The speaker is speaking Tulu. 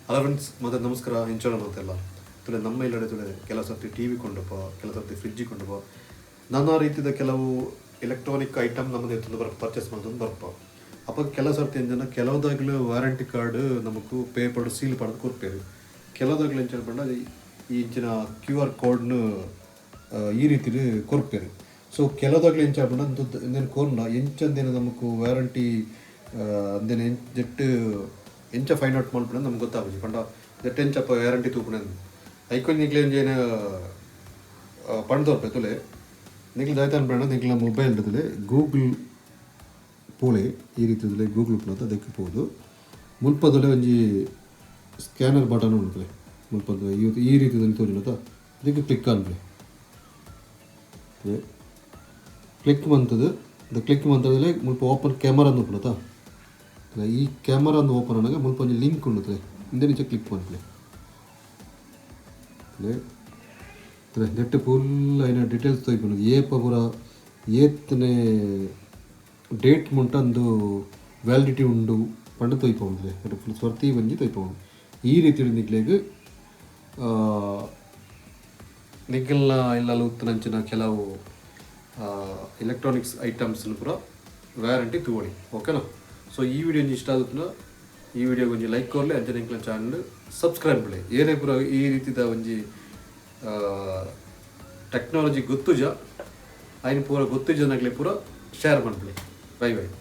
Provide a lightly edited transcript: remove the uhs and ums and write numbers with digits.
ಹಲೋ ಫ್ರೆಂಡ್ಸ್, ಮತ್ತೆ ನಮಸ್ಕಾರ. ಇಂಚೋಣ ಮಾತೆಲ್ಲ ತುಳೆ ನಮ್ಮ ಇಲ್ಲಡೆ ತುಳೆ ಕೆಲವು ಸರ್ತಿ ಟಿವಿ ಕೊಂಡಪ್ಪ, ಕೆಲವು ಸರ್ತಿ ಫ್ರಿಡ್ಜ್ ಕೊಂಡಪ್ಪ, ನಾನಾ ರೀತಿಯ ಕೆಲವು ಎಲೆಕ್ಟ್ರಾನಿಕ್ ಐಟಮ್ ನಮ್ಮದು ಎತ್ತೊಂದು ಬರ ಪರ್ಚೇಸ್ ಮಾಡ್ತೊಂದು ಬರ್ಪ. ಅಪ್ಪ ಕೆಲವು ಸರ್ತಿ ಎಂಜನ ಕೆಲವುದಾಗಲೂ ವಾರಂಟಿ ಕಾರ್ಡ್ ನಮಕ್ ಪೇಪರ್ ಸೀಲ್ ಪಡೆದು ಕೊರ್ಪೇರು. ಕೆಲವುದಾಗಲೂ ಎಂಚ ಪಂಡ ಈ ಇಂಚಿನ ಕ್ಯೂ ಆರ್ ಕೋಡ್ನು ಈ ರೀತಿ ಕೊರ್ಪೇರು. ಸೊ ಕೆಲವುದಾಗಲೂ ಎಂಚ ಪಂಡ ಇಂದೆನ್ ಕೋರ್ನ ಎಂಚಂದೇನು ನಮಕ್ ವಾರಂಟಿ ಅಂದೇನೆ ಜೆಟ್ ಎಂಚ ಫೈಂಡ್ ಔಟ್ ಮಲ್ಪುನ ನಮ್ಗೆ ಗೊತ್ತಾಪುಜಿ. ಪಂಡ ಜೆಟ್ ಎಂಚಪ್ಪ ವ್ಯಾರಂಟಿ ತೂಪುನ ಐಕೊಂಜಿ ನಿಕ್ಲೆ ಒಂಜಿ ಪಂಡ್ ತೋರ್ಪೆ ತುಲೆ. ನಿಕ್ಲೆ ದಾಯ್ತಾನ್ ಪಂಡ ನಿಕ್ಲ ಮೊಬೈಲ್ ತುಲೆ ಗೂಗಲ್ ಪೋಲೆ. ಈ ರೀತಿ ತುಲೆ ಗೂಗಲ್ ಪೋತ ಅದಕ್ಕೆ ಪೋದು ಮುಲ್ಪದೊಲೆ ಒಂಜಿ ಸ್ಕ್ಯಾನರ್ ಬಟನ್ ಉಂಟು. ಮುಲ್ಪದ ಈ ರೀತಿ ತೋಜುನತ ಅದಕ್ಕೆ ಕ್ಲಿಕ್ ಅನ್ಲೆ. ಕ್ಲಿಕ್ ಮಂತದು ಕ್ಲಿಕ್ ಮಂತದಲ್ಲೇ ಮುಲ್ಪ ಓಪನ್ ಕ್ಯಾಮರಾ ಉಪ್ಪುನತ. ಈ ಕ್ಯಾಮರಾ ಓಪನ್ ಆನಾಗ ಮುಲ್ಪ ಒಂಜಿ ಲಿಂಕ್ ಉಂಡು. ಇಂದೆ ನಿಚ ಕ್ಲಿಕ್ ಮನ್ಪುಲೆ. ನೆಟ್ ಫುಲ್ ಐನ ಡೀಟೇಲ್ಸ್ ತೋಯ್ಪುಂಡು. ಏಪ ಪೂರ ಏತ್ನೆ ಡೇಟ್ ಮುಂಟ ಅಂದು ವ್ಯಾಲಿಡಿಟಿ ಉಂಡು ಪಂಡ ತೋಯ್ಪುಂಡು. ಫುಲ್ ಸ್ವರ್ತಿ ಒಂಜಿ ತೋಯ್ಪುಂಡು. ಈ ರೀತಿ ನಿಕ್ಲೆಗ್ ನಿಖಲ್ನ ಇಲ್ಲಲ್ ಉತ್ತುನಂಚಿನ ಕೆಲವು ಎಲೆಕ್ಟ್ರಾನಿಕ್ಸ್ ಐಟಮ್ಸ್ ಪೂರ ವ್ಯಾರಂಟಿ ತೂವೊಲಿ, ಓಕೆನಾ? ಸೊ ಈ ವಿಡಿಯೋ ಇಷ್ಟ ಆಗುತ್ತನ ಈ ವಿಡಿಯೋ ಒಂಜಿ ಲೈಕ್ ಕೊರ್ಲೆ. ಅಂಚನೆ ಎಂಕ್ಲೆನ ಚಾನಲ್ ಸಬ್ಸ್ಕ್ರೈಬ್ ಮಲ್ಲೆ. ಏರೇ ಪೂರ ಈ ರೀತಿದ ಒಂಜಿ ಟೆಕ್ನಾಲಜಿ ಗೊತ್ತುಜ, ಐನ್ ಪೂರ ಗೊತ್ತುಜ ನಗಲೆ ಪೂರ ಶೇರ್ ಮನ್ಪುಲೆ. Bye bye.